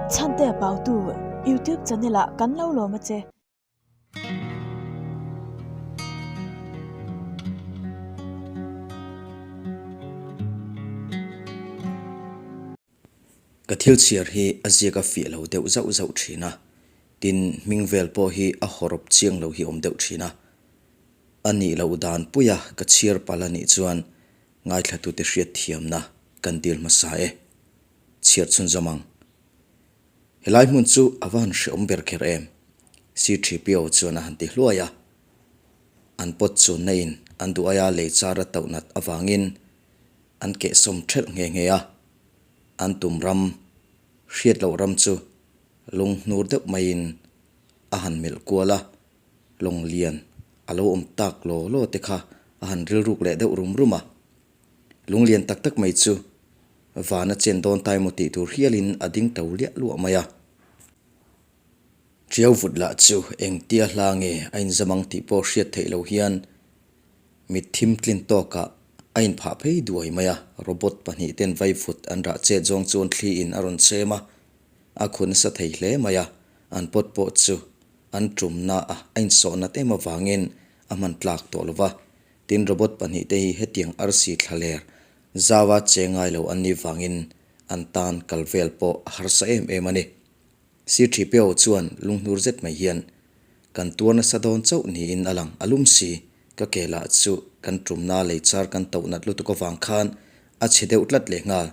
Chhantea Pautu YouTube channel ah kan lo lawm a che. Ka thil chhiar hi a ziak a fiah lo deuh zauh zauh thin a, tin hming vel pawh hi a hawrawp chiang lo hi awm deuh thin a. A nih loh dan puia ka chhiar palh a nih chuan ngaithlatute hriat thiamna kan dil hmasa e. Chhiar chhunzawm ang. Helai hmun chu a va han hreawm ber kher em? C-3PO chuan a han ti hluai a. An pawt chunna in an duh aia lei char a tauh nat avangin an kehsawm thelh nghe nghe a. An tum ram, hriat loh ram chu lung hnur deuh maiin a han melh kual a, lawng lian a lo awm tak law law te kha a han rilruk leh deuh rum rum a. Lung lian tak tak mai chu van a chen dawn ta emaw tih tur hialin a ding to liah luah mai a. Ṭiau vut lah chu engtia hla nge a inzam ang tih pawh hriat theih loh hian mit thim tlin tawkah a inphah phei duai mai a. Robot pahnihten vaivut an rah chet zawng chuan thli in a rawn chem a, a khu nasa thei hle mai a, an pawt pawh chu an tumna a a insawh nat em avangin a hman tlak tawh lo va. Tin, robot pahnihte hi hetiang arsi thlaler zaua che ngai lo an nih vangin an tan kal vel pawh a harsa em em a ni. C-3PO chuan lunghnur zet mai hian, Kan tuar nasa dawn chauh niin a lang a lum si, ka ke lah chu kan tumna lei char kan toh nat lutuk avang khan a chhe deuh tlat leh nghal,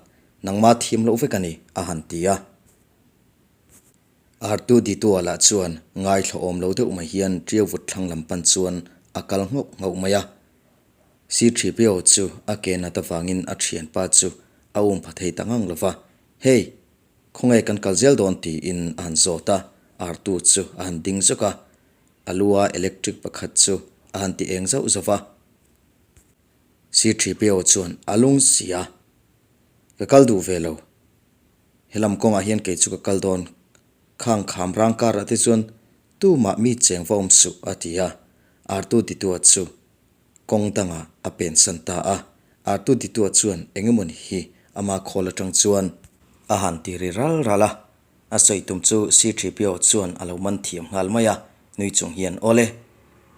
nangma thiam loh vek a ni, a han ti a. Artu Ditua lah chuan ngaithla awm lo deuh mai hian Ṭiauvut thlang lam pan chuan a kal nghauh nghauh mai a. C-3PO chu a ke nat avangin a ṭhianpa chu a um pha thei ta ngang lo va, Hey! Khawnge kan kal zel dawn tiin a han zawt a, Artu chu a han ding zawk a, a lua electric pakhat chu a han ti eng zauh zauh va. C-3PO chuan a lung si a, Ka kal duh ve lo. Helam kawngah hian kei chu ka kal dawn. Khang kham rang karah te chuan tumah mi cheng va awm suh a ti a. Artu Ditua chu kawng dangah a pensan ta a. Artu Ditua chuan eng emawni hi ama khawl atang chuan a han ti ri ral ral a. A sawi tum chu C-3PO chuan a lo man thiam nghal mai a, nui chung hian, Awle,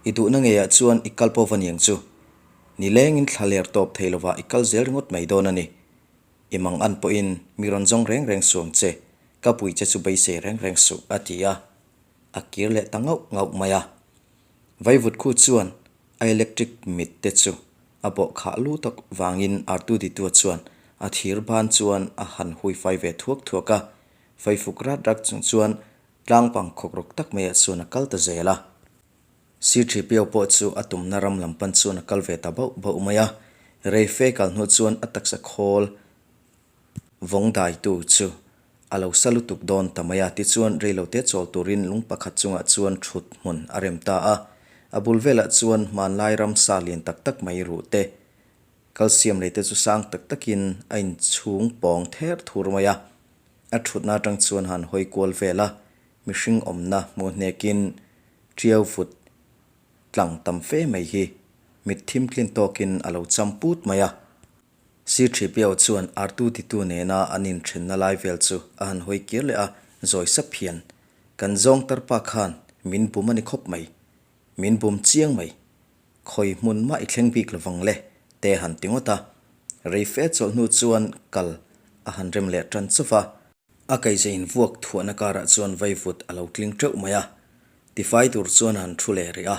i duhna ngeiah chuan i kal pawh va niang chu. Nilengin thla ler tawp thei lovah i kal zel ringawt mai dawn a ni. I mang an pawhin mi rawn zawng reng reng suang che, ka pui che chu beisei reng reng suh, a ti a. A kir leh ta ngauh ngauh mai a. Vaivut khu chuan a electric mit te chu a bawh khah lu tak vangin Artuditua chuan a thir ban chuan a han hui fai ve thuak thuak a. Faifuk rat rat chung chuan tlangpang khawkrawk tak maiah chuan a kal ta zel a. C-3PO pawh chu a tumna ram lam pan chuan a kal ve ta bauh bauh mai a, rei fe kal hnu chuan a taksa khawl vawng daitu chu a lo sa lutuk dawn ta mai a, tichuan reilote chawl turin lung pakhat chungah chuan thut hmun a rem ta a, a bul velah chuan hmanlai ramsa lian tak tak mai ruh te, calcium lei te chu sang tak takin a inchhung pawng ther thur mai a, a thutna atang chuan han hawi kual vel a, mihring awmna hmuh hnekin Ṭiau vut tlang tam fe mai hi mit thim tlin tawkin a lo cham put mai a. Sir Ṭhipiau chuan Artu titu nena an inṭhenna lai vel chu a han hawi kir leh a, zawi sap hian, Kan zawng tarpa khan min bum a ni khawp mai. Min bum chiang mai. Khawi hmun mah i thleng bik lovang le, te han ti ngawt a. Rei fe chawlh hnu chuan kal a han rem leh ṭan chauh va. A kaihza invuak thuahna karah chuan vaivut a lo tling teuh mai a, tifai tur chuan a han thu leh rih a.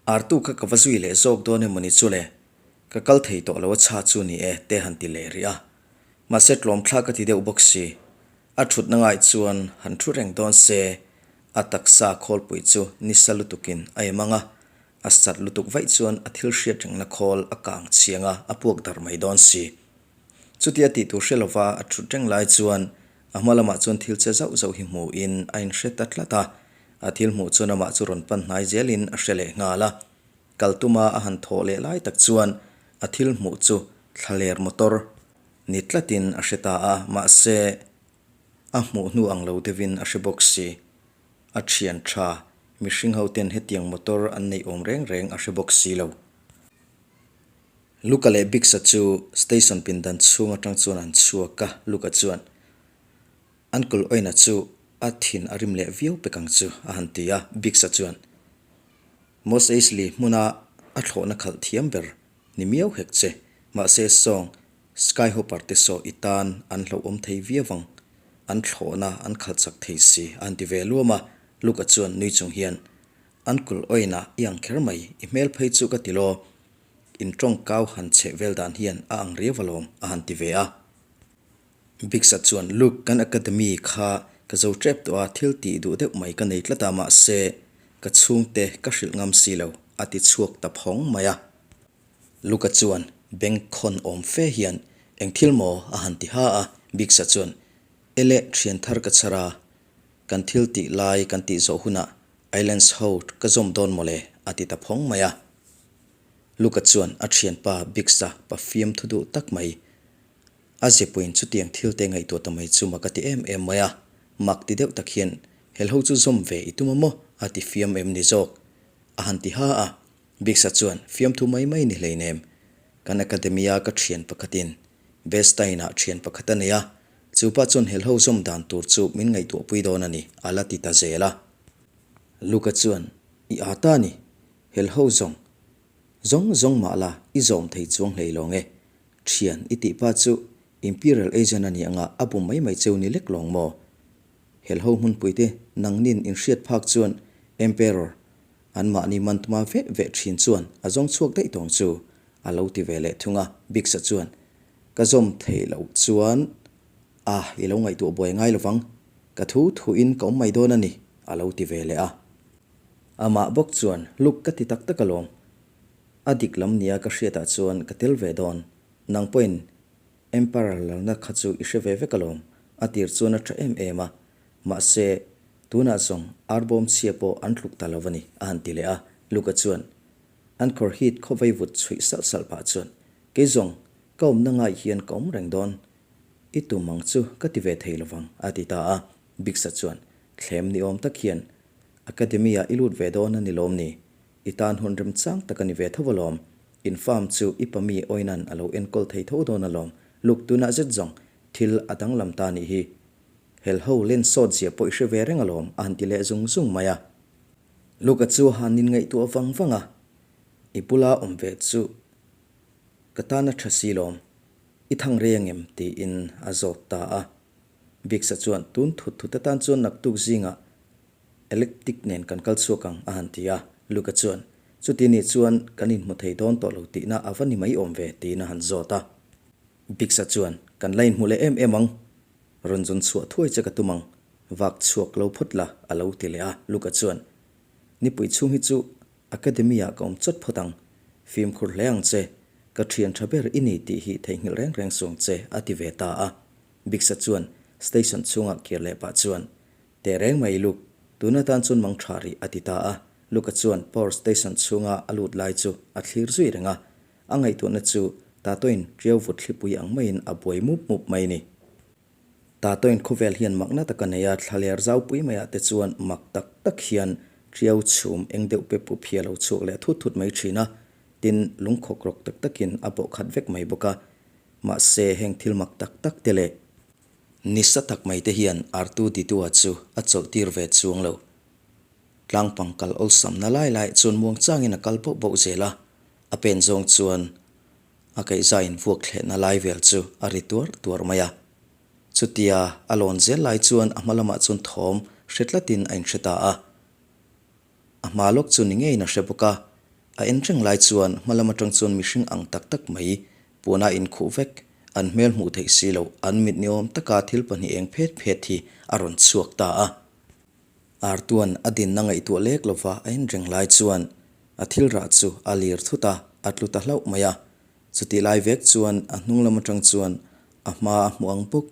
Artu kha ka va zui leh zawk dawn emaw ni chu le, ka kal thei tawh lo a chha chu ni e te han ti leh rih a. Mahse tlawmthlak a ti deuh bawk si. A thutna ngai chuan han thu reng dawn se, a taksa khawlpui chu nisa lutukin a em ang a, a sat lutuk vaih chuan a thil hriat rengna khawl a kang chiang a, a puak dar mai dawn si. Chutia tih tur hre lova a thut reng lai chuan a hma lamah chuan thil che zauh zauh hi hmuhin a inhre ta tlat a, a thil hmuh chuan amah chu rawn pan hnai zelin a hre leh nghal a. Kal tuma a han thawh leh lai tak chuan a thil hmuh chu thlaler motor ni tlatin a hre ta a, mahse a hmuh hnu ang lo deuhin a hre bawk si. A thian tha mihring ho ten hetiang motor an neih awm reng reng a hre bawk si lo. Luka leh Biggs-a chu station pindan chhung atang chuan an chhuak a, Luka chuan, Uncle Owen-a chu a thin a rim leh viau pek ang chu, a han ti a. Biggs-a chuan, Mos Eisley hmuna a thlawhna khalh thiam ber ni miau hek che, mahse sawng Skyhopper te saw i tan an hlauhawm thei viau ang, an thlawhna an khalh chak thei si, a han ti ve luam a. Luke-a chuan nui chung hian, Uncle Owen-a i ang kher mai, i hmel phei chu ka ti law, in tawngkau han cheh vel dan hian a ang riau alawm, a han ti ve a. Biggs-a chuan, Luke, kan academy kha ka zo tep tawh a, thil tih duh deuh mai ka nei tlat a, mahse, ka chhungte ka hrilh ngam si lo, a ti chhuak ta phawng mai a. Luke-a chuan beng khawn awm fe hian, Eng thil maw? a han ti ha a. Biggs-a chuan, Ele, thian thar ka chhar a, kan thil tih lai kan tih zawh hunah Islands ho ka zawm dawn mawle, a ti ta phawng mai a. Luke-a chuan a thianpa Biggs-a pa fiamthu duh tak mai A zepuiin chutiang thil te ngaihtuah ta mai chu mak a ti em em mai a, mak ti deuh tak hian, Helho chu zawm ve i tum a maw? a ti fiam em ni zawk? A han ti ha a. Bigsa chuan, Fiamthu mai mai ni hleinem. Kan Academy-a ka thian pakhatin Bestein-ah thian pakhat a nei a, chu pa chuan helho zawm dan tur chu min ngaihtuahpui dawn a ni, a la ti ta zel a. Luka chuan, I â ta ni, helho zawng zawng zawng mah la i zawm thei chuang hlei lawng e, Thian, i tih pa chu Imperial Agent a ni anga a bum mai mai cheu ni lek lawng maw? Helho hmunpuite nangnin inhriat phak chuan Emperor an mahni man tuma veh veh thin chuan a zawng chhuak daih tawng chu a lo ti ve leh thung a. Biggs-a chuan, Ka zawm theih loh chuan a i lo ngaihtuah buai ngai lovang, ka thu thuin ka awm mai dawn a ni, a lo ti ve leh a. Amah bawk chuan, Look ka ti tak tak alawm, A dik lam nia ka hriatah chuan ka tel ve dawn. Nang pawhin Emperor lalna kha chu i hre ve vek alawm, a tir chuan a tha em em a. Mahse, tunah zawng arbawm chhia pawh an tluk ta lo a ni, a han ti leh a. Luka chuan an khawr hit khawvei vut chhuih salh salh pah chuan, Kei zawng, ka awmna ngai hian ka awm reng dawn. I tum ang chu ka ti ve thei lovang, a ti ta a. Bigsa chuan thlem ni awm tak hian, Academy-ah i lut ve dawn a ni lawm ni? I tan hun remchang tak a ni ve tho alawm. In farm chu i pa mi Oinan a lo enkawl thei tho dawn alawm. Luk tunah zet zawng thil a danglam ta nih hi. Helho len sawt zia pawh i hre ve reng alawm a han ti leh zung zung mai a. Luka chu a han inngaihtuah vang vang a, I bula awm ve chu ka tan a tha si lawm, i thang rei angem? tiin a zawt ta a. Biggs-a chuan tun thut thut atan chuan naktuk zingah Electric nen kan kal chhuak ang, a han ti a. Luka chuan, Chuti nih chuan kan inhmu thei dawn tawh lo tihna a va ni mai awm ve, tiin a han zawt a. Biggs-a chuan, Kan la inhmu leh em em ang. Rawn zawn chhuah thuai che ka tum ang. Vak chhuak lo phawt la, a lo ti leh a. Luka chuan, Nipui chhung hi chu Academy-ah ka awm chawt phawt ang. Fimkhur hle ang che. Ka thian tha ber i ni tih hi theihnghilh reng reng suang che, a ti ve ta a. Biggs-a chuan station chhungah kir leh pah chuan, Teh reng mai Luke, tun atan chuan mang tha rih a ti ta a. Luke-a chuan power station chhunga a lut lai chu a thlir zui reng a. A ngaihtuahna chu Tatoin ṭiau vut thlipui ang maiin a buai mup mup mai ni. Tatoin khawvel hian makna tak a nei a, thlaler zaupui maiah te chuan mak tak tak hian ṭiau chhum eng deuh pep pup hi a lo chhuak leh thut thut mai ṭhin a, tin lungkhawk rawk tak takin a bawh khat vek mai bawk a. Mahse heng thil mak tak tak te leh Nisa tak mai te hian Artu Didua chu a chawlh tir ve chuang lo. Tlangpang kal awlsamna lai lai chuan muangchangin a kal boh boh zel a, a pen zawng chuan a kaihzain vuak thlehna lai vel chu a ri tuar tuar mai a. Chutia a lawn zel lai chuan a hma lamah chuan thawm hre tlatin a inhre ta a. A hma lawk chu ni ngeiin a hre bawk a, a en reng lai chuan hma lam atang chuan mihring ang tak tak mai puan a inkhuh vek, an hmel hmuh theih si loh, an mit ni awm taka thil pahnih eng phet phet hi a rawn chhuak ta a. Artuan a dinna ngaihtuah lek lova a en reng lai chuan a thil rah chu a lir thut a, a tlu ta hlauh mai a. Chutih lai vek chuan a hnung lam atang chuan a hma a hmuh ang bawk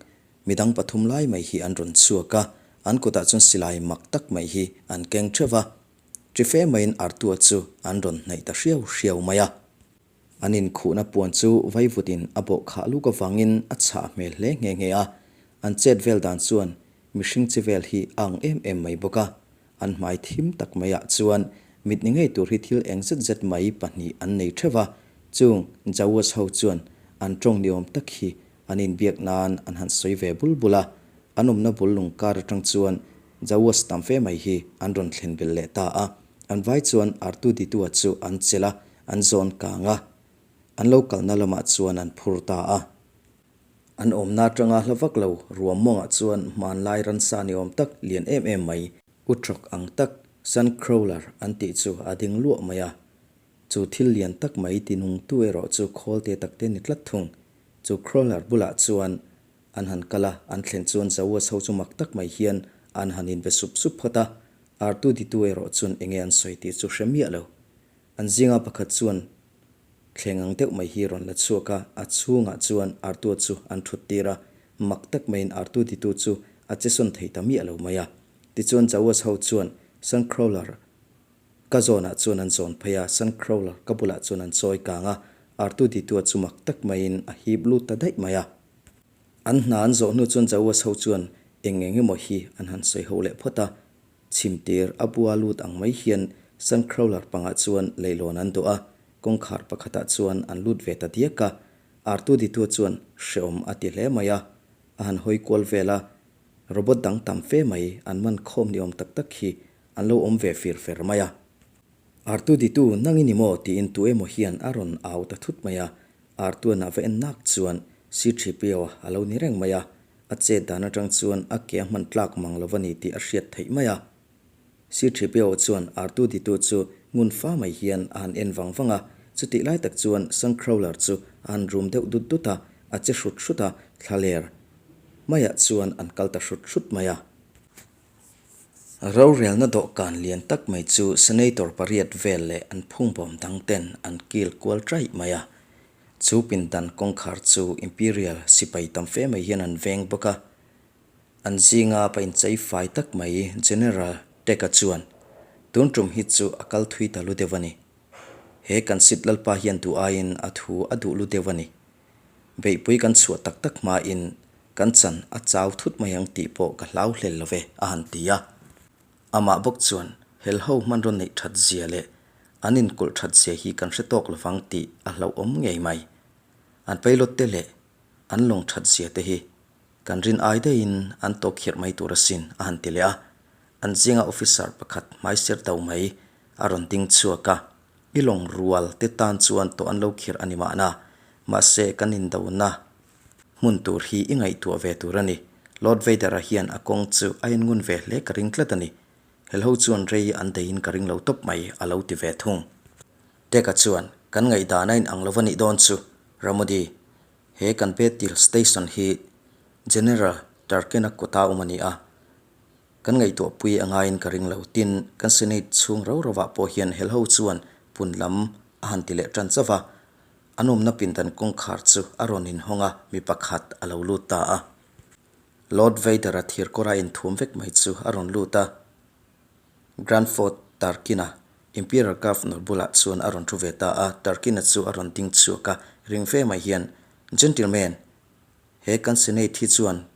Midang pathum lai mai hi an rawn chhuak a, an kutah chuan silai mak tak mai hi an keng theuh va. Ṭife maiin Artua chu an rawn hnaih ta hriau hriau mai a. An inkhuhna puan chu vaivutin a bawh khah luk avangin a chhah hmel hle nghe nghe a, an chet vel dan chuan mihring chi vel hi a ang em em mai bawk a. An hmai thim tak maiah chuan mit ni ngei tur hi thil eng zet zet mai pahnih an nei theuh va, chung Jawas ho chuan an ṭawng ni awm tak hi an inbiak nan an han sawi ve bul bul a. An awmna bul lung kar atang chuan Jawas tam fe mai hi an rawn thlen belh leh ta a. An vai chuan Artuditua chu an chelh a, an zawn kang a. An lo kalna lamah chuan an phur ta a. An awmna atanga hla vak lo ruam mawngah chuan hmanlai ransa ni awm tak lian em em mai, utrawk ang tak, Suncrawler an tih chu a ding luah mai a. Chu thil lian tak mai tinungtu erawh chu khawl te tak te ni tlat thung. Chu crawler bulah chuan an han kal a, an thlen chuan Zawas ho chu mak tak mai hian an han inbe sup sup phawt a, Artu ditu erawh chuan enge an sawi tih chu hre miah lo. An zinga pakhat chuan thleng ang deuh mai hi rawn la chhuak a, a chhungah chuan Artua chu an thut tir a, mak tak maiin Artu ditu chu a che sawn thei ta miah lo mai a. Tichuan Zawas ho chuan Suncrawler Ka zawnah chuan an zawn phei a, Suncrawler ka bulah chuan an chawi kang a, Artu Ditua chu mak tak maiin a hip lut ta daih mai a. An hna an zawh hnu chuan Jawas ho chuan eng eng emaw hi an han sawi ho leh phawt a, chhimtir a bua lut ang mai hian Suncrawler pangah chuan leilawn an duh a, kawngkhar pakhatah chuan an lut ve ta diak a, Artu Ditua chuan hreawm a ti hle mai a, a han hawi kual vel a, robot dang tam fe mai an man khawm ni awm tak tak hi An lo awm ve fir fer mai a. Artu ditu nang i ni maw? tiin tu emaw hian a rawn au ta thut mai a. Artuan a va en nak chuan Siṭhipiaua a lo ni reng mai a. A chet dan atang chuan a ke a hman tlak mang lo va ni tih a hriat theih mai a. Siṭhipiaua chuan Artu ditu chu ngun fa mai hian a han en vang vang a. Chutih lai tak chuan Suncrawler chu a han rum deuh dut dut a, a che hrut hrut a, thlaler maiah chuan an kal ta hrut hrut mai a. Rorelna dawhkan lian tak mai chu Senator pariat vel leh an phungbawm dang ten an kil kual ṭaih mai a. Chu pindan kawngkhar chu Imperial sipai tam fe mai hian an veng bawk a. An zinga pa inchei fai tak mai General Teka chuan, Tun tum hi chu a kal thui ta lu deuh a ni. He kan sit lalpa hian duh aiin a thu a duh lu deuh a ni. Beihpui kan chhuah tak tak hmain kan chan a chau thut mai ang tih pawh ka hlau hlel lo ve, a han ti a. Amah bawk chuan helho hmanraw neih that zia leh an inkulh that zia hi kan hre tawk lovang tih a hlauhawm ngei mai. An pilot te leh an lawng that zia te hi kan rin ai daihin an tawk khirh mai tur asin, a han ti leh a. An zinga officer pakhat hmaisir do mai a rawn ding chhuak a. I lawng rual te tan chuan tawh an lo khirh a ni mahna, mahse kan indona hmun tur hi i ngaihtuah ve tur a ni. Lord Vader-a hian a kawng chu a en ngun ve hle ka ring tlat a ni. Helho chuan rei an deiin ka ring lo tawp mai a lo ti ve thung. Teka chuan, Kan ngaihdan a inang lo va nih dawn chu, Ramodi. He kan Betil Station hi General Tarkin-a kuta awm a ni a. Kan ngaihtuah pui a ngaiin ka ring lo. Tin, kan Senate chhung rau rauvah pawh hian helho chuan pun lam a han ti leh tan chauh a. An awmna pindan kawngkhar chu a rawn inhawng a, mi pakhat a lo lut ta a. Lord Vader-a thir kawra inthum vek mai chu a rawn lut a. Granford Tarkin-a, Imperial Governor bulah chuan a rawn thu ve ta a. Tarkin-a chu a rawn ding chhuak a, ring fe mai hian, Gentlemen, he kan Senate hi chuan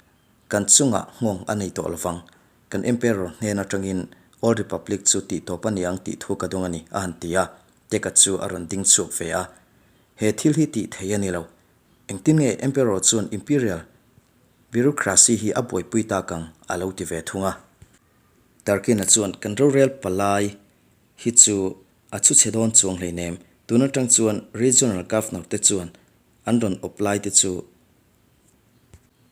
Kan chungah nghawng a nei tawh lovang. Kan Emperor hnen atangin Old Republic chu tih tawp a ni ang tih thu ka dawng a ni, a han ti a. Teka chu a rawn ding chhuak ve a. He thil hi tih theih a ni lo. Engtin nge Emperor chuan Imperial Bureaucracy hi a buaipui tak ang, a lo ti ve thung a. Tarkin-a chuan kan rorel palai hi chu a chhu chhe dawn chuang hleinem. Tun atang chuan Regional Governor te chuan an rawn awp lai te chu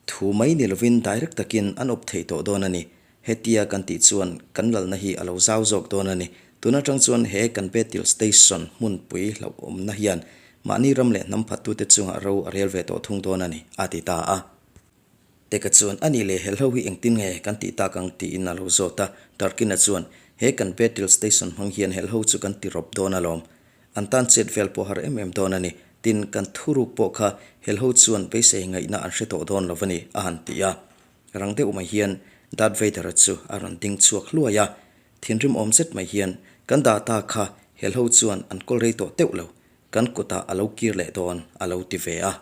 Thu mai ni lovin direct takin an awp thei tawh dawn a ni. Hetia kan tih chuan kan lalna hi a lo zau zawk dawn a ni. Tun atang chuan he kan Betil Station hmunpui hlauhawmna hian mahni ram leh hnam phattute chungah ro a rel ve tawh thung dawn a ni, a ti ta a. Teka chuan, A nih leh helho hi engtin nge kan tih tak ang? tiin a lo zawt a. Tarkina chuan, He kan Betil Station hmang hian helho chu kan ti rawp dawn alawm. An tan chet vel pawh har em em dawn a ni. Tin, kan thuruk pawh kha helho chuan beisei ngaihna an hre tawh dawn lo a ni, a han ti a. Rang deuh mai hian Darth Vader-a chu a rawn ding chhuak hluai a. Thinrim awm zet mai hian, Kan dah ta kha helho chuan an kawl rei tawh teuh lo, kan kutah a lo kir leh dawn, a lo ti ve a.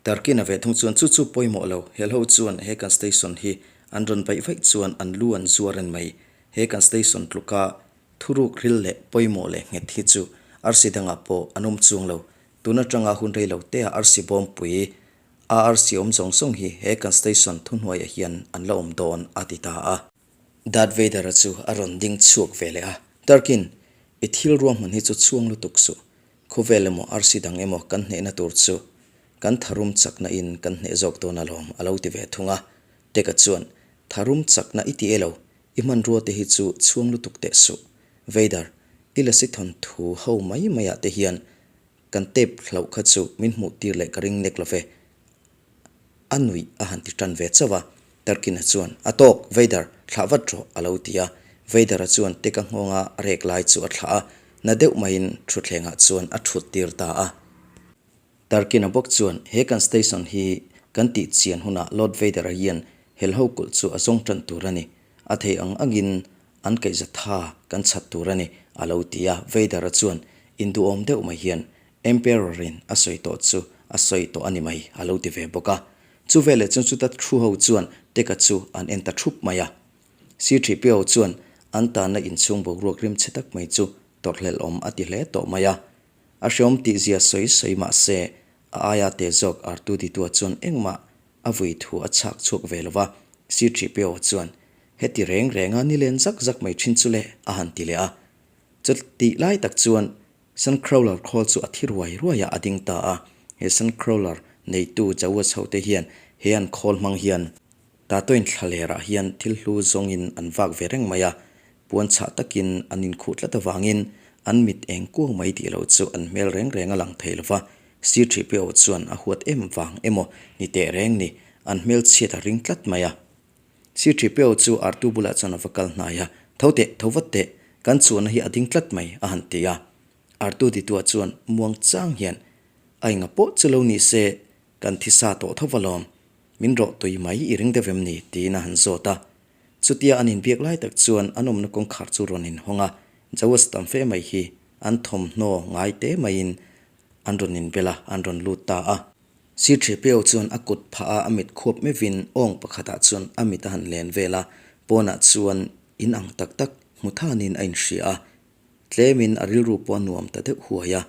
Tarkin-a ve thung chuan chu chu pawimawh lo, helho chuan he kan station hi an rawn baih vaih chuan an lu an zuar en mai. He kan station tluka Thuruk ril leh pawimawh leh nghet hi chu arsi dangah pawh an awm chuang lo. Tun atanga hun rei lo teah arsi bawmpui Arsi awm zawng zawng hi he kan station thuhnuaiah hian an la awm dawn, a ti ta a. Darth Vader-a chu a rawn ding chhuak ve leh a. Tarkin, i thil ruahman hi chu chhuang lutuk suh. Khawvel emaw arsi dang emaw kan hnehna tur chu kan tharum chakna in kan hneh zawk dawn alawm, a lo ti ve thung a. Teka chuan, Tharum chakna i ti e lo, i hmanrua te hi chu chhuang lutuk teh suh. Vader, i lasi thawnthu ho mai maiah te hian Kan tape hlauh kha chu min hmuh tir leh ka ring nek lo ve. A nuih a han ti tan ve chauh a. Tarkin-a chuan, A tawk, Vader, thlah vat rawh, a lo ti a. Vader-a chuan teka nghawnga a rek lai chu a thlah a, na deuh maiin thutthlengah chuan a thut tir ta a. Tarkin-a bawk chuan, He kan station hi kan tih chian hunah Lord Vader-a hian helho kulh chu a zawng tan tur a ni. A thei ang angin An kaihza tha kan chhat tur a ni, a lo ti a. Vader-a chuan induhawm deuh mai hian Emperor-in a sawi tawh chu a sawi tawh a ni mai, a lo ti ve bawk a. Chu veleh chuan chuta thu ho chuan Teka chu an en ta thup mai a. C-3PO chuan an tanna inchhung boruak rim chhe tak mai chu tawrhhlelh awm a ti hle tawh mai a. A hreawm tihzia sawi sawi mah se a aia te zawk R2-D2-a chuan engmah a vui thu a chhak chhuak ve lo va, C-3PO chuan, Heti reng renga ni len zak zak mai thin chu le, a han ti leh a. Chutih lai tak chuan Sandcrawler khawl chu a thi ruai ruai a, a ding ta a. He Sandcrawler neitu Jawas hote hian he an khawl hmang hian Tatoin thlalerah hian thil hlu zawngin an vak ve reng mai a, puan chhah takin an inkhuh tlat avangin an mit eng kuau mai tih lo chu an hmel reng reng a lang thei lo va. C-3PO chuan a huat em vang emaw ni teh reng ni, an hmel chhiat a ring tlat mai a. C-3PO chu Artu bulah chuan a va kal hnai a, Tho teh, tho vat teh, kan chuanna hi a ding tlat mai, a han ti a. Artu Ditua chuan muang chang hian, A enga pawh chu lo ni se, kan thi sa tawh tho va lawm, min rawh tui mai i ring deuh em ni? tiin a han zawt a. Chutia an inbiak lai tak chuan an awmna kawngkhar chu rawn inhawng a, Jawas tam fe mai hi an thawmhnaw ngai te maiin an rawn inbel a, an rawn lut ta a. Sir Thepeo chuan a kut phah a, a mit khuap meuhin awng pakhatah chuan a mit a han len vel a, pawnah chuan in ang tak tak hmu thanin a inhria a, tlemin a rilru pawh a nuam ta deuh huai a.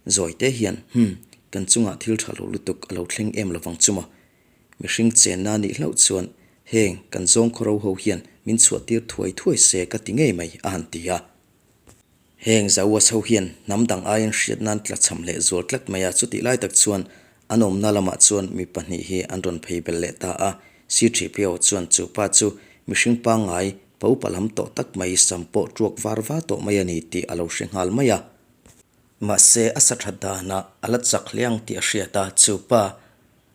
Zawi te hian, Hum, kan chungah thil tha lo lutuk a lo thleng em lovang chu maw? Mihring chenna nih hlauh chuan heng kan zawng khawro ho hian min chhuah tir thuai thuai se ka ti ngei mai, a han ti a. Heng Zaua chho hian hnam dang aiin hriat nan tlachham leh zual tlat mai a, chutih lai tak chuan an awmna lamah chuan mi pahnih hi an rawn phei belh leh ta a. C-3PO chuan chu pa chu mihring pangngai, pa upa lam tawh tak mai, sam pawh tuak var va tawh mai a ni tih a lo hre nghal mai a. Mahse a sa that danah a la chak hle ang tih a hriat a, chu pa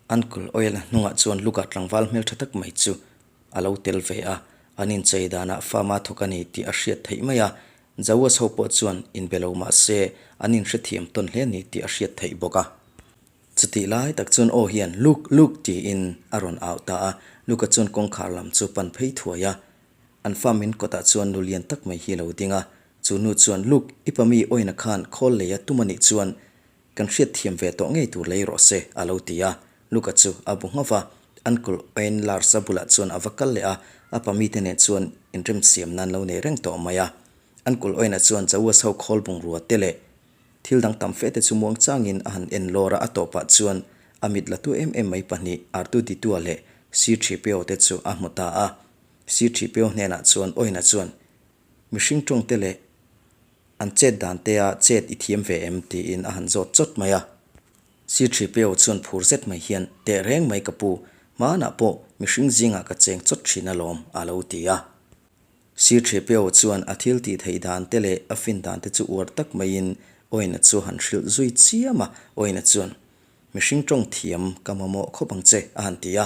Uncle Oil-a hnungah chuan Luka tlangval hmeltha tak mai chu a lo tel ve a, an inchei danah farm a thawk a ni tih a hriat theih mai a, Jawas ho pawh chuan inbe lo mah se an inhrethiam tawn hle a ni tih a hriat theih bawk a. Chutih lai tak chuan aw hian Luke, Luke tiin a rawn au ta a, Luke-a chuan kawngkhar lam chu pan phei thuai a, an farm in kawtah chuan nu lian tak mai hi a lo ding a, chu nu chuan Luke, i pami awina khan khawl lei a tum a nih chuan Kan hriat thiam ve tawh ngei tur lei rawh se, a lo ti a. Luka chu a bu nghauh va, Uncle Owen Lars-a bulah chuan a va kal leh a, a pa mite nen chuan inremsiam nan lo nei reng tawh mai a. Uncle Owen-a chuan Jawas ho khawl bungrua te leh thil dang tam fe te chu muang changin a han en lawr a, a tawpah chuan a mit la tu em em mai pahnih Artu Ditua leh C-3PO te chu a hmu ta a. C-3PO hnenah chuan Owen-a chuan, Mihring tawng te leh An chet dan te a chet i thiam ve em? tiin a han zawt chawt mai a. C-3PO chuan phur zet mai hian, Teh reng mai ka pu, hmanah pawh mihring zingah ka cheng chawt thin alawm, a lo ti a. C-3PO chuan a thil tih theih dan te leh a fin dan te chu uar tak maiin Owen-a chu han hrilh zui chiam a. Owen-a chuan, Mihring tawng thiam ka mamawh khawp ang che, a han ti a.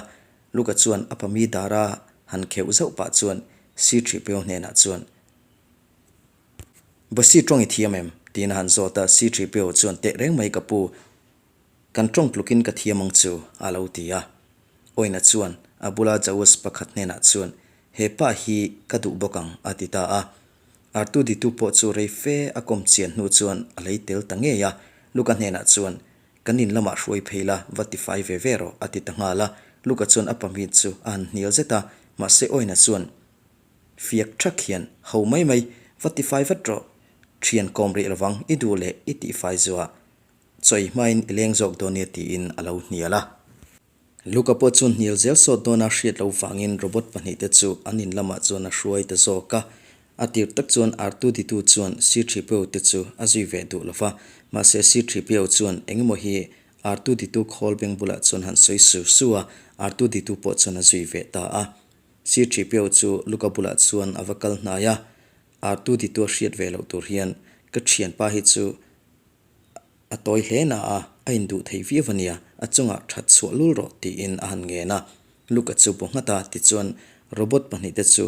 Luka chuan a pami dara han kheuh zauh pah chuan C-3PO hnenah chuan, Basi tawng i thiam em? tiin a han zawt a, C-3PO chuan teh reng mai ka pu, kan tawng tlukin ka thiam ang chu, a lo ti a. Oina chuan a bula Jawas pakhat hnenah chuan, He pa hi ka duh bawk ang, a ti ta a. R2-D2 pawh chu rei fe a kawm chian hnu chuan a lei tel ta ngei a, Luka hnenah chuan, Kan in lamah hruai phei la, va tifai ve ve rawh, a ti ta nghal a. Luka chuan a pahmit chu a han hnial zet a, mahse Oina chuan, Fiak thak hian, Ho mai mai, va tifai vat rawh. Thian kawm rih lovang, i duh leh i tihfai zuah chawi hmain i leng zawk dawn nia tiin a lo hnial a. Luka pawh chuan hnial zel sawt dawna hriat loh vangin robot pahnihte chu an in lamah chuan a hruai ta zawk a. A tir tak chuan R2-D2 chuan C-3PO te chu a zui ve duh lo va, mahse C-3PO chuan engemaw hi R2-D2 khawl beng bulah chuan han sawi su su a, R2-D2 pawh chuan a zui ve ta a. C-3PO chu Luka bulah chuan a va kal hnai a, R2-D2 a hriat ve loh tur hian ka thianpa hi chu A tawi hle na a, a induh thei viau a nia, a chungah that chhuah lul rawh tiin a han ngen a. Luka chu bu nghat a, tichuan robot pahnihte chu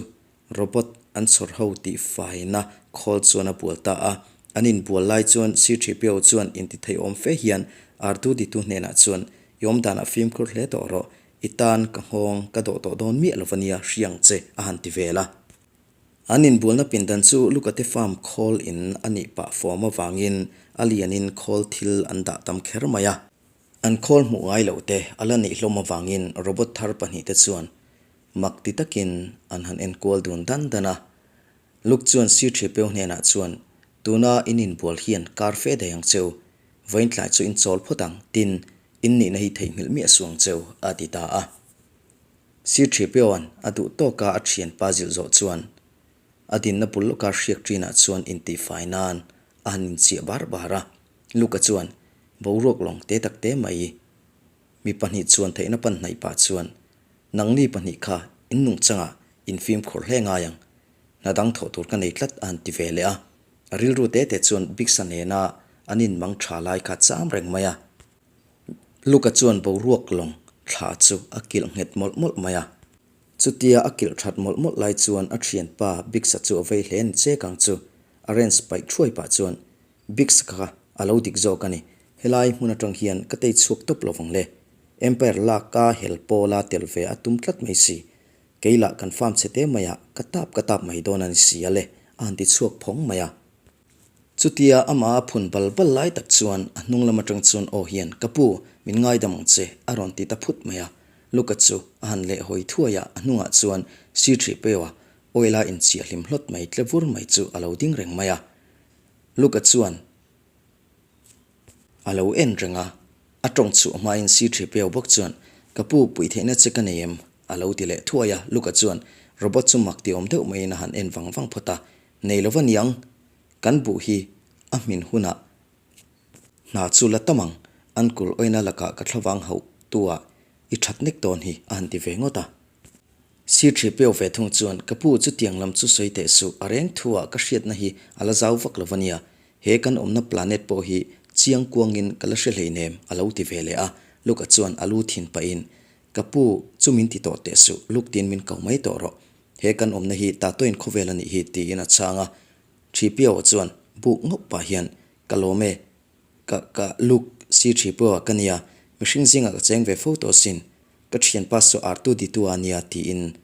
robot an chhawr ho tih faina khawl chuan a bual ta a. An inbual lai chuan C-3PO chuan intitheiawm fe hian R2-D2 hnenah chuan, I awmdanah fimkhur hle tawh rawh, i tan ka nghawng ka dawh tawh dawn miah lo va nia, hriang che, a han ti vel a. An inbualna pindan chu Lukate farm khawl in a nih pah fawm avangin a lianin khawl thil an dah tam kher mai a. An khawl hmuh ngai loh te a la neih hlawm avangin robot thar pahnihte chuan mak ti takin an han enkual dun dan dan a. Luk chuan Sir Thipeu hnenah chuan, Tuna in inbual hian kar fe daih ang cheu, vawiin tlai chu in chawl phawt ang, tin, in nihna hi theihnghilh miah suh ang cheu, a ti ta a. Sir Thipioan a duh tawka a thianpa zilh zawh chuan a dinna bul lawka hriak ṭinah chuan intihfai nan a han inchiah bar bar a. Luka chuan boruak lawng te tak te mai mi pahnih chuan theihna pan hnaih pah chuan nangni pahnih kha in nungchangah in fimkhur hle ngai ang, hna dang thawh tur ka nei tlat a han ti ve leh a. A rilru te te chuan Bigsa nena an inmang ṭha lai kha cham reng mai a. Luka chuan boruak lawng thla chu a kilh nghet mawlh mawlh mai a. Chutia a kilh that mawlh mawlh lai chuan a thianpa Biggs-a chu a vei hle ni chek ang chu. A wrench paih thuai pah chuan Biggs kha a lo dik zawk a ni. Helai hmun atang hian ka tei chhuak tawp lo vang le. Empire lak a hel pawla tel ve a tum tlat mai si. Kei lah kan farm chhe te maiah ka tap ka tap mai dawn a ni si a le, a han ti chhuak phawng mai a. Chutia amah a phun bal bal lai tak chuan a hnung lam atang chuan aw hian, Ka pu, min ngaidam ang che, a rawn ti ta phut mai a. Luka chu a han leh hawi thuai a, a hnungah chuan Sir Hrihpeua oil a inchiah hlim hlawt mai tle vur mai chu a lo ding reng mai a. Luka chuan a lo en reng a, a tawng chhuah hmain Sir Hrihpeu bawk chuan, Ka pu, puih theihna che ka nei em? a lo ti leh thuai a. Luka chuan robot chu mak ti awm deuh maiin a han en vang vang phawt a, Nei lo va niang, kan buh hi a hmin hunah hna chu la tam ang, an kul awina lakah ka thlavang hauh tu ah i that nek dawn hi a han ti ve ngawt a. Sir Thipeu ve thung chuan, Ka pu chutiang lam chu sawi teh suh, a reng thu ah ka hriatna hi a la zau vak lo va nia, he kan awmna planet pawh hi chiang kuangin ka la hre hleinem a lo ti ve leh a, Luka chuan a lu thin pahin, Ka pu chu min ti tawh teh suh, Luk tiin min ko mai tawh rawh. He kan awmna hi Tatoin khawvel a nih hi tiin a chhang a. Thipio chuan buk ngauh pah hian, Ka lawm e, ka ka Luke si Thipio ka nia, mihring zingah ka cheng ve fo tawh sin, ka thianpa saw Artu Ditua a nia tiin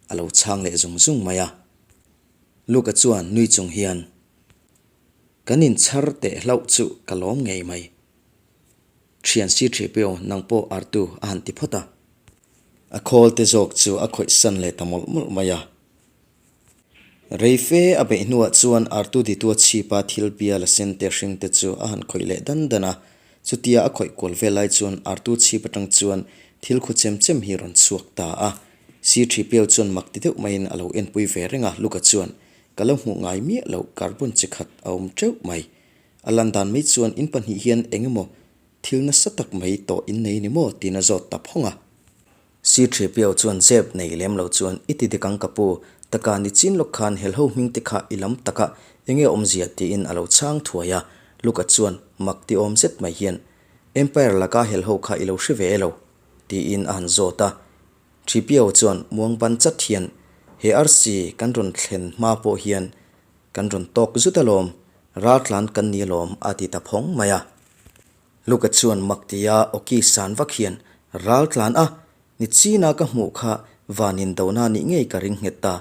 a lo chhang leh zung zung mai a. Luke-a chuan nui chung hian, Kan inchhar teh hlauh chu ka lawm ngei mai. Thian si Thipio nang pawh Artu a han ti phawt a. A khawl te zawk chu a khawih san leh ta mawlh mawlh mai a. Rei fe a beih hnuah chuan Artu Ditua chhipa thil bial a sen te hring te chu a han khawih leh dan dan a. Chutia a khawih kual vel lai chuan Artu chhip atang chuan thil khu chem chem hi rawn chhuak ta a. Sir Thipeu chuan mak ti deuh maiin a lo enpui ve reng a, Luka chuan, Ka lo hmuh ngai miah loh carbon chi khat a awm teuh mai. A lan dan mai chuan in pahnih hian eng emaw Thil nasa tak mai tawh in nei ni maw? tiin a zawt ta phawng a. Sir Threpiau chuan zep nei lem lo chuan i ti dik ang ka pu, taka ni chin lawk khan helho hming te kha i lam taka enge awmzia tiin a lo chhang thuai a. Luka chuan mak ti awm zet mai hian Empire laka helho kha i lo hre ve e lo? tiin a han zawt a. Threpiau chuan muang ban chat hian he arsi kan rawn thlen hma pawh hian kan rawn tawk zut alawm, raltlan kan ni alawm a ti ta phawng mai a. Luka chuan mak tia awki san vak hian raltlan a, ni china ka hmuh kha van in dona nih ngei ka ring nghet ta,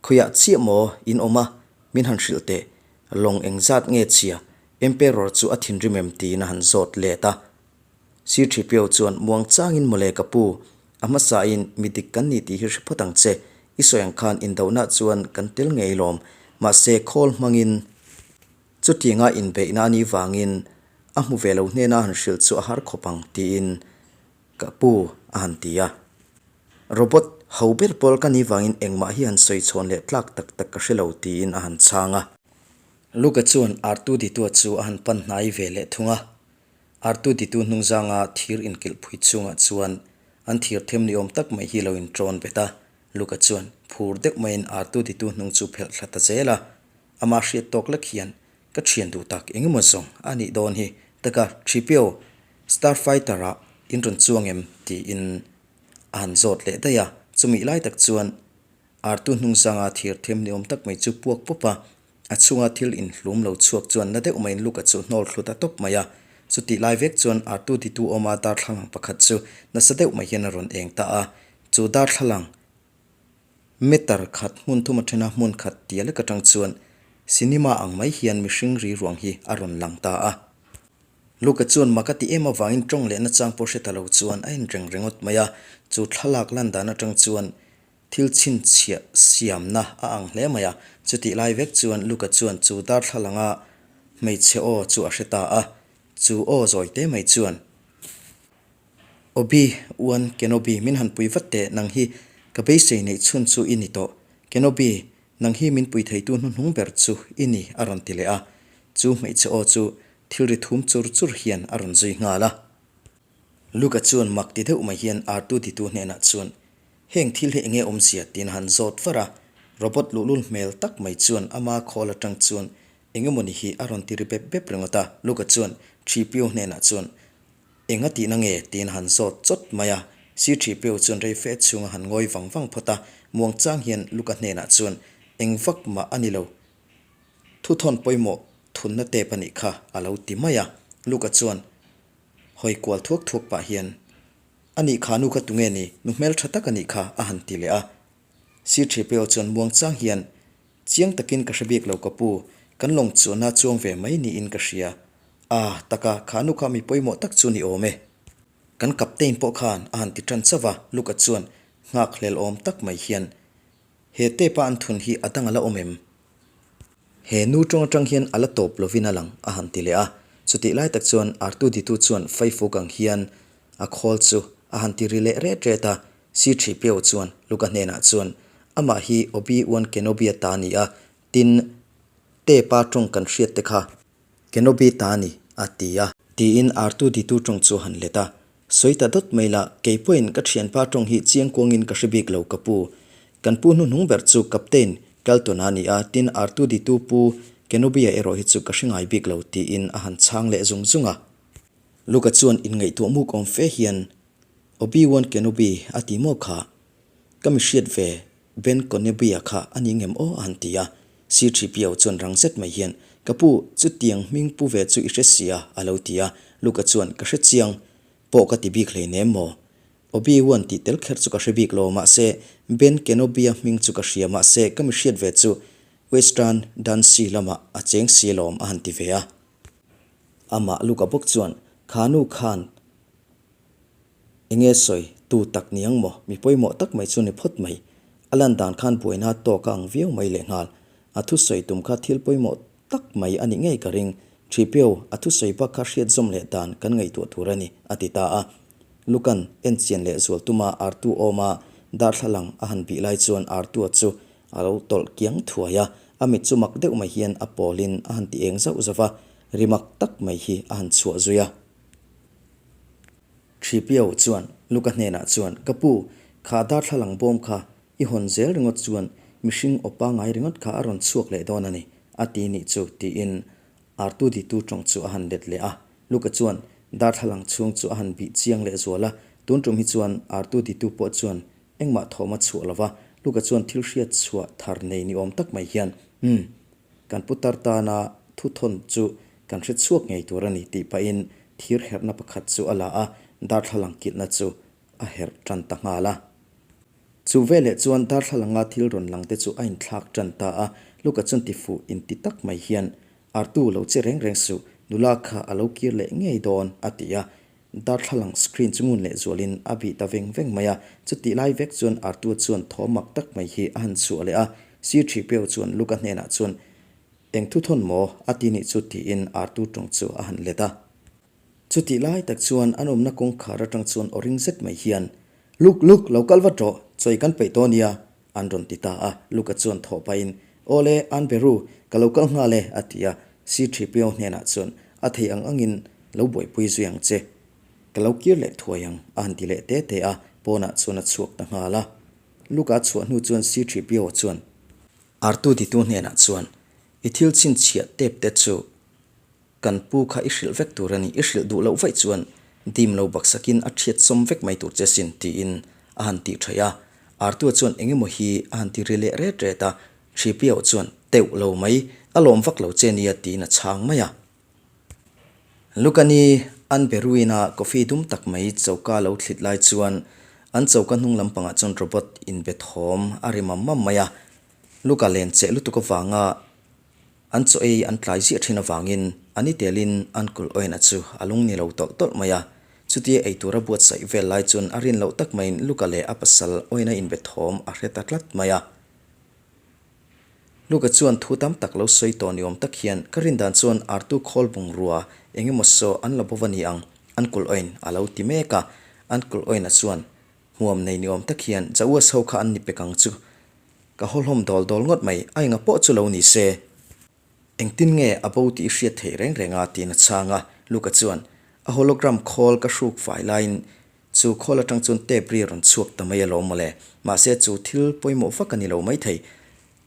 khawiah chiah maw in awm a, min han hrilh teh, lawng engzat nge chhia, Emperor chu a thinrim em tiin a han zawt let a. Sir Thipio chuan muang changin mawle ka pu, a hmasain mi dik kan ni tih hi hre phawt ang che, i sawi ang khan indohna chuan kan tel ngei lawm, mahse khawl hmangin chutianga inbeihna a nih vangin a hmu ve lo hnena han hrilh chu a har khawp ang tiin ka pu A han ti a. Robot ho ber pawl ka nih vangin engmah hi han sawi chhawn leh tlak tak tak ka hre lo tiin a han chhang a. Luka chuan Artu Ditua chu a han pan hnai ve leh thung a. Artu Ditu hnungzanga thir inkilh phui chungah chuan an thir them ni awm tak mai hi lo inṭawn bet a. Luka chuan phur deuh maiin Artu Ditu hnung chu phelh thla ta zel a. Amah hriat tawk lek hian Ka thian duh tak eng emaw zawng a nih dawn hi taka Thipio Starfighter ah in rawn chuang em tiin a han zawt leh daih a, chumi lai tak chuan Artu hnungzanga thir them ni awm tak mai chu puak pawp a, a chhunga thil inhlum lo chhuak chuan na deuh maiin Luka chu hnawl thlu ta tawp mai a, chutih lai vek chuan Artu titu awma darthlalang pakhat chu nasa deuh mai hian a rawn eng ta a, chu darthlalang Meter khat hmun thum a then a, hmun khat tia lek atang chuan cinema ang mai hian mihring ri ruang hi a rawn lang ta a. Luka chuan mak a ti em avangin tawng leh nachang pawh hre ta lo chuan a inreng ringawt mai a, chu thlalak lan dan atang chuan thil chhinchhiah siamna a ang hle mai a. Chutih lai vek chuan Luka chuan chu darthlalanga hmeichhe aw chu a hre ta a, chu aw zawi te mai chuan. Obi, Uan, Kenobi, min han pui vat teh, nang hi ka beisei neih chhun chu i ni tawh. Kenobi, nang hi min pui theitu hnuhnung ber chu i ni, a rawn ti leh a. Chu hmeichhe aw chu thil ri thum chur chur hian a rawn zui nghal a. Luka chuan mak ti deuh mai hian Artu ditu hnenah chuan, Heng thil hi enge awmzia? tiin a han zawt var a. Robot luhlul hmel tak mai chuan ama khawl atang chuan engemawni hi a rawn ti ri bep bep ringawt a. Luka chuan Thipio hnenah chuan, Enga tihna nge? tiin a han zawt chawt mai a. Sir Thipeu chuan rei fe chhung a han ngawi vang vang phawt a, muangchang hian Luka hnenah chuan, Eng vak mah a ni lo. Thuthawn pawimawh thunna tep a nih kha, a lo ti mai a. Luka chuan hawi kual thuak thuak pah hian, A nih kha nu kha tunge ni? Nu hmeltha tak a nih kha, a han ti leh a. Sir Thipeu chuan muangchang hian, Chiang takin ka hre bik lo ka pu, kan lawng chuanna chuang ve mai niin ka hria. Ah, taka, kha nu kha mi pawimawh tak chu ni awm e. Kan captain pawh khan a han ti tan chauh a, Luka chuan nghak hlel awm tak mai hian, He tape a an thun hi a dang a la awm em? He nu tawng atang hian a la tawp lovin a lang, a han ti leh a. Chutih lai tak chuan Artu Ditu chuan Faifuk ang hian a khawl chu a han ti ri leh ret ret a, Sir Thipeo chuan Luka hnenah chuan, Amah hi Obi-Wan Kenobi-a ta a ni a, tin, tape-a tawng kan hriat te kha Kenobi ta a ni, a ti a. Tiin Artu Ditu tawng chu a han let a. Sawi ta dawt mai la, kei pawhin ka thianpa tawng hi chiang kuangin ka hre bik lo ka pu. Kan pu hnuhnung ber chu Captain Kelton-a a ni a, tin Artu Ditu pu Kenobi-a erawh hi chu ka hre ngai bik lo, tiin a han chhang leh zung zung a. Luka chuan inngaihtuah muk awm fe hian Obi-Wan Kenobi a ti maw kha? Ka mi hriat ve Ben Kenobi-a kha a ni ngem aw a han ti a. C-3PO chuan rang zet mai hian, Ka pu, chutiang hming pu ve chu i hre sia a lo ti a. Luka chuan, Ka hre chiang pawh ka ti bik hleinem maw? Obi-Wan tih tel kher chu ka hre bik lo, mahse Ben Kenobi-a hming chu ka hria, mahse ka mi hriat ve chu Western Dansi lamah a cheng si alawm a han ti ve a. Amah Luka bawk chuan, Kha nu khan enge sawi tu tak ni ang maw? Mi pawimawh tak mai chu ni phawt mai. A lan dan khan buaina tawk a ang viau mai lehnghal. A thusawi tum kha thil pawimawh tak mai a nih ngei ka ring. Thipio, a thusawi bak kha hriat zawm leh dan kan ngaihtuah tur a ni, a ti ta a. Lukan en chian leh zual tuma Artu awma darthlalang a han bih lai chuan Artua chu A lo tawlh kiang thuai a, a mit chu mak deuh mai hian a pawlin a han ti eng zauh zauh va, ri mak tak mai hi a han chhuah zui a. Thipio chuan Luka hnenah chuan, Ka pu, kha darthlalang bawm kha i hawn zel ringawt chuan mihring aw pangai ringawt kha a rawn chhuak leh dawn a ni, a ti nih chu, tiin Artuditu tawng chu a han let leh a. Luka chuan darthlalang chhung chu a han bih chiang leh zual a, tun tum hi chuan Artuditu pawh chuan Engmah thawm a chhuah lova, Luka chuan thil hriat chhuah thar nei ni awm tak mai hian, Umm, kan pu tar tana thu thawn chu kan hre chhuak ngei tur a ni tih pahin thir herhna pakhat chu a la a, darthlalang kilhna chu a herh tan ta nghal a. Chu veleh chuan darthlalanga thil rawn lang te chu a inthlak tan ta a, Luka chuan tifuh inti tak mai hian, Artu lo che reng reng suh, nula kha a lo kir leh ngei dawn, a ti a. Darthlalang screen chu ngun leh zualin a bih ta veng veng mai a, chutih lai vek chuan Arthur chuan thaw mak tak mai hi a han chhuah leh a, Sir Thipeo chuan Luka hnenah chuan, Eng thu thawn maw? a ti nih chu tiin Arthur tawng chu a han let a. Chutih lai tak chuan an awmna kawngkhar atang chuan aw ring zet mai hian, Luke, Luke, lo kal vat rawh, chawi kan peih tawh nia, an rawn ti ta a. Luke-a chuan thawh pahin, Aw le, an be ru, ka lo kal nghal e, a ti a. C-3PO hnenah chuan, A thei ang angin lo buaipui zui ang che. Ka lo kir leh thuai ang, a han ti leh te te a, pawnah chuan a chhuak ta nghal a. Luke-a chhuah hnu chuan C-3PO chuan, R2-D2 hnenah chuan, I thil chhinchhiah tep te chu Kan pu kha i hrilh vek tur a ni, i hrilh duh loh vaih chuan dim lo baksakin a thiat sawm vek mai tur che sin, tiin a han tih thaih a. Artua chuan eng emaw hi a han ti ri leh ret ret a, Thripiau chuan teuh lo mai, a lawm vak lo che nia tiin a chhang mai a. Lukani an Beruina coffee dum tak mai choka lo thlit lai chuan an choka hnung lampangah chuan robot inbe thawm a ri mam mam mai a. Luka len cheh lutuk avanga An chaw ei an tlai ziah thin avangin a ni telin Uncle Owen-a chu a lung ni lo tawlh tawlh mai a. Chutia ei tura buatsaih vel lai chuan a rin loh tak maiin Luka leh a pasal Owen-a inbe thawm a hre ta tlat mai a. Luka chuan thu tam tak lo sawi tawh ni awm tak hian ka rin dan chuan Artu khawl bungrua eng emaw saw an la bawv a ni ang Uncle Owen a lo ti mek a. Uncle Owen-a chuan hmuam nei ni awm tak hian Jauas ho kha an ni pek ang chu Ka haw hlawm dawl dawl ngawt mai, a enga pawh chu lo ni se. Engtin nge a bo tih i hriat theih reng reng a? tiin a chhang a. Luka chuan, A hologram khawl ka hruk fai laiin chu khawl atang chuan tape ri a rawn chhuak ta mai alawm mawle. Mahse chu thil pawimawh vak a ni lo maithei.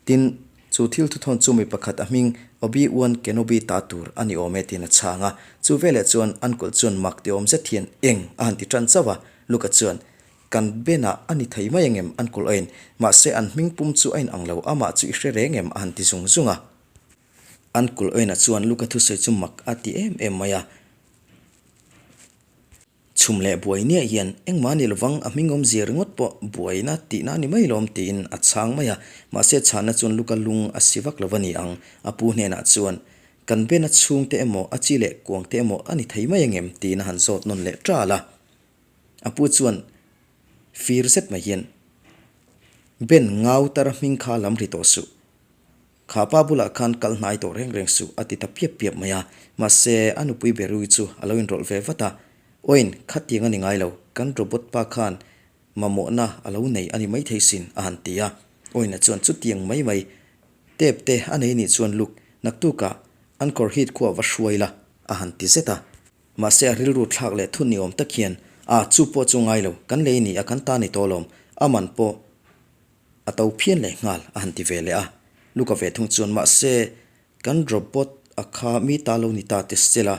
Tin, chu thil thuthawn chu mi pakhat a hming Obi-Wan Kenobi ta tur a ni awm e tiin a chhang a. Chu veleh chuan Uncle chuan mak ti awm zet hian eng a han ti tan chauh a. Luka chuan, Kan benah a ni thei mai angem an kulh ain, mahse an hming pum chu a inang lo, amah chu i hre reng em a han ti zung zung a. An kulh aina chuan Luka thusawi chu mak a ti em em mai a. Chhum leh buai niah hian engmah ni lovang a hming awmzia ringawt pawh buaina tihna a ni mai lawm tiin a chhang mai a, mahse chhana chuan Luka lung a si vak lo a ni ang, a pu hnenah chuan kan bena chhungte emaw a chi leh kuangte emaw a ni thei mai angem tiin a han zawt nawn leh ṭal a. A pu chuan fir zet mai hian, Ben, ngau tara hming kha lam ri tawh suh. Kha pa bulah khan kal hnai tawh reng reng suh, a ti ta piap piap mai a. Mahse, a nupui Berui chu a lo inrawlh ve vat a. Oin, khatiang a ni ngai lo, kan robot pa khan mamawhna a lo nei a ni maithei sin, a han ti a. Oina chuan chutiang mai mai tep te a nei nih chuan Luke, naktukah an kawr hit khuah va hruai la, a han ti zet a. Mahse a rilru thlak leh thun ni awm tak hian, A, chu pawh chu ngai lo, kan lei ni a kan ta ni tawh lawm, a man pawh a to phian leh nghal, a han ti ve leh a. Luka ve thung chuan, Mahse, kan robot a kha mi ta lo ni ta te sel a,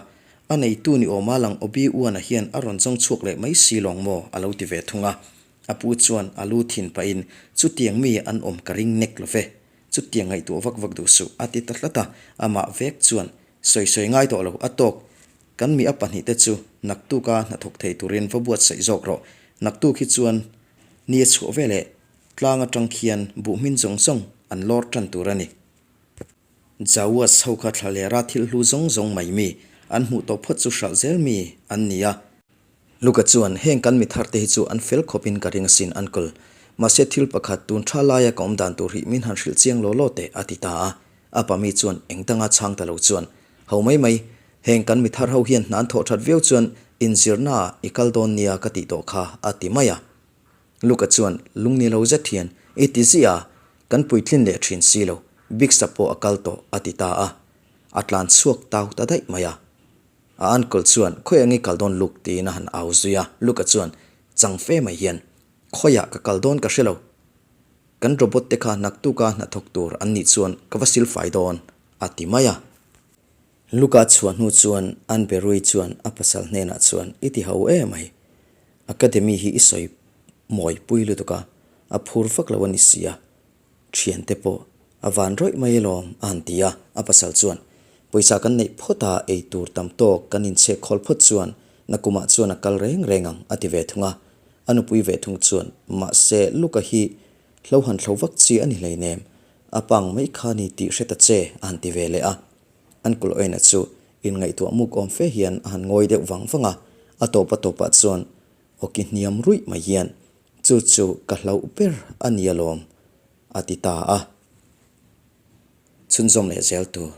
a neitu ni awma lang Obi Wan-a hian a rawn zawng chhuak leh mai si lawng maw? a lo ti ve thung a. A pu chuan a lu thin pahin, Chutiang mi an awm ka ring nek lo ve, chutiang ngaihtuah vak vak duh suh, a ti ta tlat a. Amah vek chuan, Sawi sawi ngai tawh lo, a tawk. Kan mi a pahnihte chu naktuka hnathawk thei turin va buatsaih zawk rawh. Naktuk hi chuan ni a chhuah veleh tlang atang khian buhhmin zawng zawng an lawr tan tur a ni. Jawas ho kha thlalera thil hlu zawng zawng mai mi an hmuh tawh phawt chu hralh zel mi an ni a. Luka chuan, Heng kan mi tharte hi chu an fel khawpin ka ring asin, Uncle. Mahse thil pakhat, tun tha laia ka awm dan tur hi min han hrilh chiang law law teh, a ti ta a. A pa mi chuan eng danga chhang ta lo chuan, Ho mai mai, heng kan mi thar ho hian hna an thawh that viau chuan inzirnaah i kal dawn nia ka tih tawh kha, a ti mai a. Luka chuan lungni lo zet hian, I ti ziah a, kan puitlin leh thin si lo, Bigsa pawh a kal tawh, a ti ta a. A tlan chhuak tau ta daih mai a. A uncle chuan, Khawi ang i kal dawn Luke? tiin a han au zui a. Luke-a chuan chang fe mai hian, Khawiah ka kal dawn ka hre lo. Kan robot te kha naktuka hnathawk tur an nih chuan ka va silfai dawn, a ti mai a. Luke-a chhuah hnu chuan Aunt Berui chuan a pasal hnenah chuan, I ti ho e mai. Academy hi i sawi mawi pui lutuk a, a phur vak lo a ni si a. Thiante pawh a van rawih mai alawm a han ti a, a pasal chuan, Pawisa kan neih phawt a, ei tur tam tawk kan inchhek khawl phawt chuan nakumah chuan a kal reng reng ang a ti ve thung a. A nupui ve thung chuan, Mahse, Luka hi hlo han thlo vak chi a ni hleinem, a pang mai kha ni tih hre ta che a han ti ve leh a. An kulh awina chu inngaihtuah muk awm fe hian a han ngawi deuh vang vang a, a tawp a tawpah chuan awki hniam ruih mai hian, Chu chu ka hlauh ber a ni alawm, a ti ta a. Chhunzawm leh zel tur.